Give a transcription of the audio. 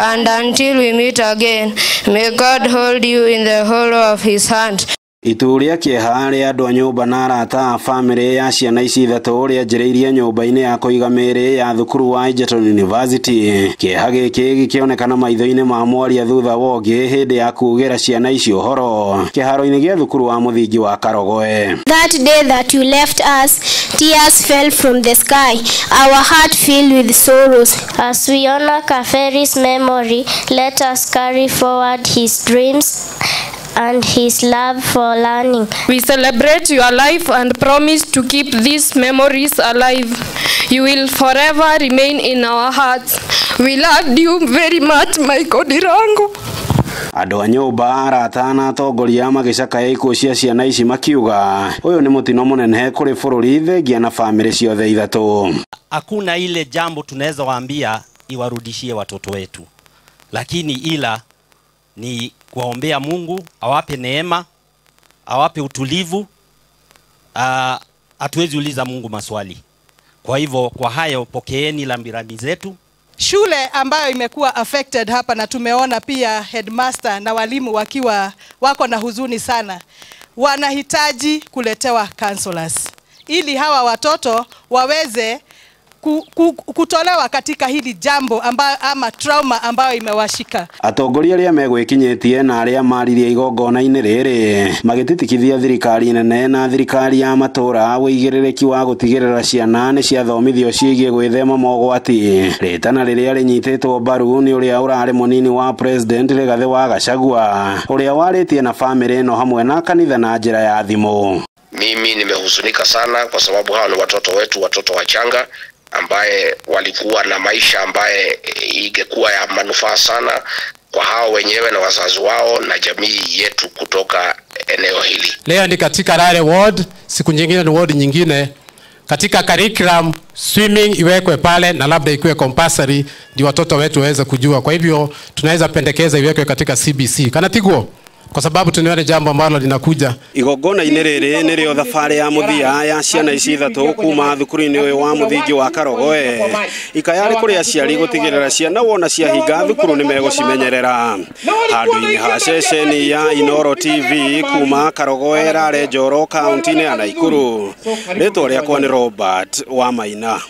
And until we meet again, may God hold you in the hollow of his hand. Itu rĩa kĩeha rĩa andũ a nyũmba na arata a bamĩrĩ ya ciana ici ithatũ rĩanjĩrĩirie nyũmba-inĩ ya kũiga mĩĩrĩ ya thukuru wa Egerton University. Kĩeha gĩkĩ gĩkĩonekana maitho-inĩ ma mwaria thutha wa ũngĩ hĩndĩ ya kugĩra ciana ici ũhoro kĩharo-inĩ gĩa thukuru wa mũthingi wa Karogoe. That day that you left us, tears fell from the sky, our heart filled with sorrows. As we honor Kaferi's memory, let us carry forward his dreams and his love for learning. We celebrate your life and promise to keep these memories alive. You will forever remain in our hearts. We loved you very much, Michael Ndirangu. Andũ a nyũmba, arata na atongoria magĩcakaya ikuũ cia ciana ici makiuga ũyũ nĩ mũtino mũnene kũrĩ bũrũri thengia na bamĩrĩ ciothe ithatũ. Hakuna ile jambo tunaweza waambia iwarudishie watoto wetu, lakini ila ni kuwaombea Mungu awape neema, awape utulivu. Hatuwezi uliza Mungu maswali. Kwa hivyo kwa hayo pokeeni rambirambi zetu. Shule ambayo imekuwa affected hapa, na tumeona pia headmaster na walimu wakiwa wako na huzuni sana, wanahitaji kuletewa counselors ili hawa watoto waweze kutolewa katika hili jambo ambayo, ama trauma ambayo imewashika. Atongoria arĩa megwĩkinyĩtie na arĩa maririe igongona-inĩ rĩrĩ magĩtitikithia thirikari nene na thirikari ya matũra wĩigĩrĩrĩki wa gũtigĩrĩra ciana nĩ ciathomithio ciĩgiĩ gwĩthema mogwati. Rĩtana rĩrĩa rĩnyitĩtwo mbaru nĩ ũrĩa ũrarĩ mũnini wa President Rigathĩ wa Gachagua ũrĩa warĩtie na bamĩrĩ ĩno hamwe na kanitha na njĩra ya thimũ. Mimi nimehuzunika sana kwa sababu hawa ni watoto wetu, watoto wachanga ambaye walikuwa na maisha ambaye ingekuwa ya manufaa sana kwa hao wenyewe na wazazi wao na jamii yetu kutoka eneo hili. Leo ni katika Rare Ward, siku nyingine ni ward nyingine. Katika curriculum swimming iwekwe pale na labda ikuwe compulsory ndio watoto wetu waweze kujua. Kwa hivyo tunaweza pendekeza iwekwe katika CBC. Kana tiguo? Kwa sababu tunaona jambo ambalo linakuja. Igongona-inĩ rĩrĩ nĩrĩo thabarĩ ya mũthia ya ciana ici ithatũ kuma thukuru-inĩ ũyũ wa mũthingi wa Karogoe. Ikaya rĩ kũrĩ aciari gũtigĩrĩra ciana wona ciahinga thukuru nĩ megũcimenyerera. Handũ-inĩ ha ceceni ya Inooro TV kuma Karogoe Rare Njoro kaunti-inĩ ya Nakuru. Rĩtwa rĩakwa nĩ Robert Wamaina.